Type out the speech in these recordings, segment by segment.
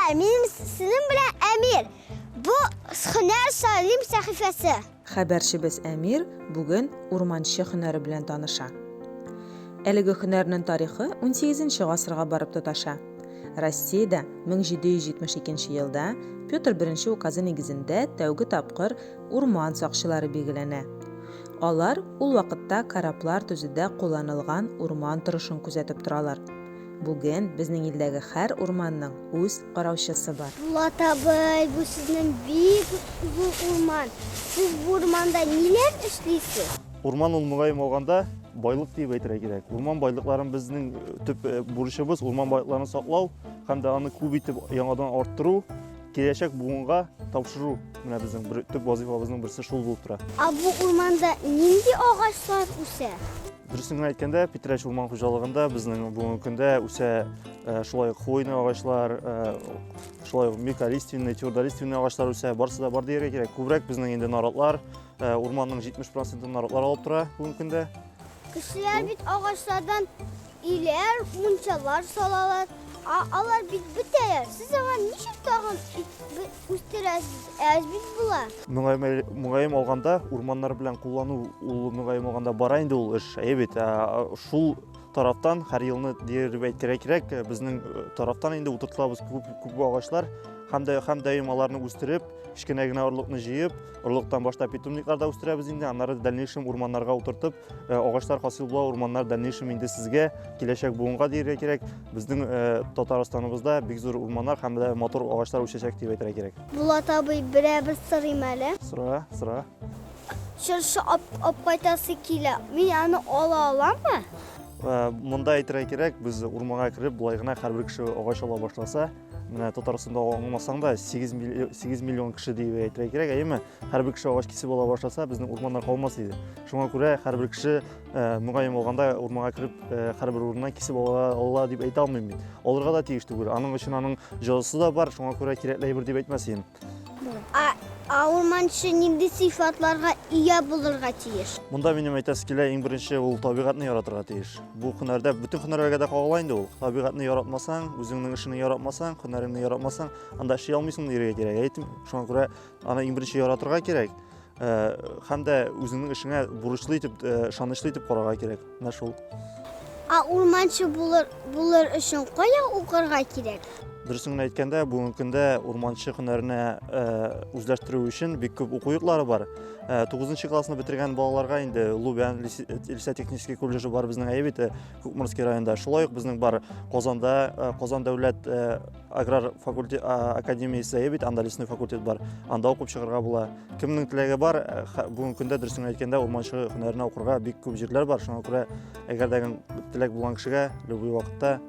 Дуслар, минем сезнең белән Әмир. Бу Һөнәр Салим сәхифәсе. Хәбәрчебез Әмир бүген урманчы һөнәре белән таныша. Әлеге һөнәрнең тарихы унсигезенче гасырга барып тоташа. Россиядә 1772 елда Петр I указы нигезендә тәүге тапкыр урман сакчылары билгеләнә. Алар ул вакытта кораблар төзүдә кулланылган урман торышын күзәтеп торалар. Бүген безнең илдәге һәр урманның үз караучысы бар. Булат абый, бу сезнең бик зур урман. Сез бу урманда ниләр эшлисез? Урман ул мөгаен алганда байлык диеп әйтергә кирәк. Урман байлыкларын безнең төп бурычыбыз урман байлыкларын саклау һәм дә аны күп итеп яңадан арттыру, киләчәк буынга тапшыру. Менә безнең бер, төп вазифабызның берсе шул булып тора. Ә бу урманда нинди агачлар үсә? Дөресен генә әйткәндә, Питрәч урман хуҗалыгында безнең бүгенге көндә үсә шулай ук хвойный агачлар, шулай ук мелколиственный, твердолиственный агачлар үсә, барысы да бар дияргә кирәк. Күбрәк безнең инде наратлар, урманның 70% наратлар алып тора бүгенге көндә. Кешеләр бит агачлардан өйләр, мунчалар салалар. А алар бит бетәләр. Сез аңа ничек тагын үстерәсез? Әз бит була. Мөгаем алганда, урманнар белән куллану ул мөгаем алганда бара инде ул эш. Әйе бит, шул тарафтан һәр елны дияргә әйтергә кирәк, безнең тарафтан инде утыртылабыз күп күп агачлар һәм дә һәм даим аларны үстереп, кечкенә генә орлыкны җыеп, орлыктан башта питомникларда үстерәбез инде, аннары дальнейшем урманнарга утыртып, агачлар хасил була, урманнар дальнейшем инде сезгә, киләчәк буынга дияргә кирәк. Безнең Татарстаныбызда бик зур урманнар һәм дә матур агачлар үсәчәк дип әйтергә кирәк. Булат абый, берәр бер сорыйм әле. Сора, сора. Чыршы алып кайтасы килә. Мин аны ала аламмы? Монда әйтергә кирәк, без урманга кереп, болай гына һәрбер кеше агач ала башласа, менә Татарстанда аңламасаң да 8 миллион кеше дип әйтергә кирәк, әйеме? Һәрбер кеше агач кисеп ала башласа, безнең урманнар калмас иде. Шуңа күрә һәрбер кеше мөгаен булганда урманга кереп, һәрбер урыннан кисеп ала, ала дип әйтә алмыйм мин. Алырга да тиеш түгел. Аның өчен аның җәзасы да бар, шуңа күрә кирәкле әйбер дип әйтмәс идем. Ә урманчы нинди сыйфатларга ия булырга тиеш? Монда минем әйтәсе килә, иң беренче ул табигатьне яратырга тиеш. Бу һөнәрдә бөтен һөнәрләргә дә кагыла инде ул. Табигатьне яратмасаң, үзеңнең эшеңне яратмасаң, һөнәреңне яратмасаң, анда эшли алмыйсың дияргә кирәк. Әйтем, шуңа күрә аны иң беренче яратырга кирәк. Һәм дә үзеңнең эшеңә бурычлы итеп, ышанычлы итеп карарга кирәк. Менә шул. Ә урманчы булыр, булыр өчен кая укырга кирәк? Дөресен генә әйткәндә, бүгенге көндә урманчы һөнәренә үзләштерү өчен бик күп уку йортлары бар. 9 классны бетергән балаларга инде Лубян лесотехнический колледжы бар безнең, әйе бит, Кукмарский районында. Шулай ук безнең бар Казанда, Казан дәүләт аграр факультет академиясе, әйе бит, анда лесной факультет бар. Анда укып чыгарга була. Кемнең теләге бар, бүгенге көндә дөресен әйткәндә, урманчы һөнәренә укырга бик күп җирләр бар. Шуңа күрә, әгәр дә теләк булган кешегә любой вакытта,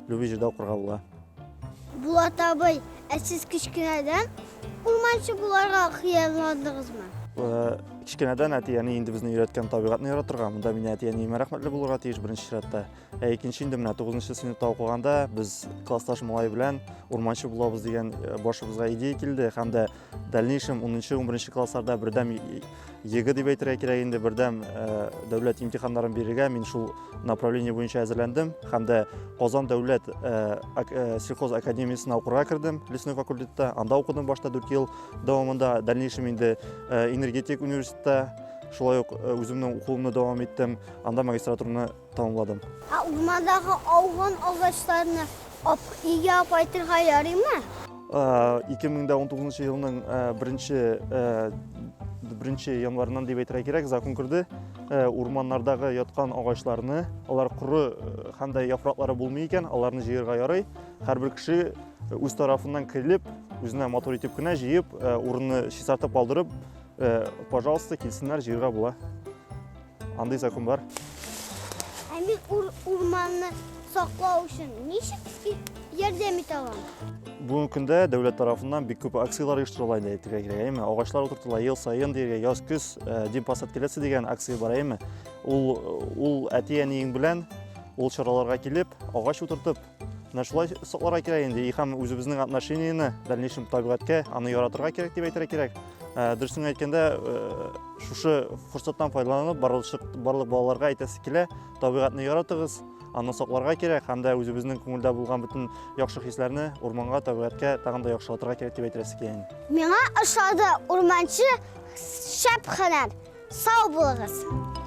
любой җирдә укырга була. Булат абый, ә сез кечкенәдән урманчы буларга хыялландыгызмы? Кечкенәдән әти-әни инде безне өйрәткән табигатьне яратырга. Монда мин әти-әниемә рәхмәтле булырга тиеш беренче чиратта. Ә икенче инде менә 9 сыйныфта укыганда без классташ малай белән урманчы булабыз дигән башыбызга идея килде һәм дә дальнейшем 10-11 классларда бердәм ЕГЭ дип әйтергә кирәк инде, бердәм дәүләт имтиханнарын бирергә мин шул направление буенча әзерләндем һәм дә Казан дәүләт сельхоз академиясенә укырга кердем, лесной факультетта. Анда укыдым башта 4 ел дәвамында, дальнейшем инде энергетик университетта шулай ук үземнең укуымны дәвам иттем, анда магистратураны тәмамладым. Ә урмандагы ауган агачларны өйгә алып кайтырга ярыймы? 2019 елның беренче январыннан дип әйтергә кирәк, закон керде. Урманнардагы яткан агачларны, алар коры һәм дә яфраклары булмый икән, аларны җыярга ярый. Һәрбер кеше үз тарафыннан килеп, үзенә матур итеп кенә җыеп, урынны чистартып калдырып, пожалуйста, килсеннәр, җыярга була. Андый закон бар. Ә мин урманны саклау өчен ничек ярдәм итә алам? Бүгенге көндә дәүләт тарафыннан бик күп акцияләр оештырыла инде, әйтергә кирәк, әйеме? Агачлар утыртыла ел саен дияргә, яз, көз, День посадки леса дигән акция бар, әйеме? Ул әти-әниең белән ул чараларга килеп, агач утыртып, менә шулай сакларга кирәк инде. И һәм үзебезнең отношениене дальнейшем табигатькә, аны яратырга кирәк дип әйтергә кирәк. Дөресен әйткәндә, шушы форсаттан файдаланып, барлык балаларга әйтәсе килә, табигатьне яратыгыз, Аны сакларга кирәк һәм дә үзебезнең күңелдә булган бөтен яхшы хисләрне урманга, табигатькә тагын да яхшылатырга кирәк дип әйтәсе килә инде. Миңа ошады урманчы шәп һөнәр. Сау булыгыз!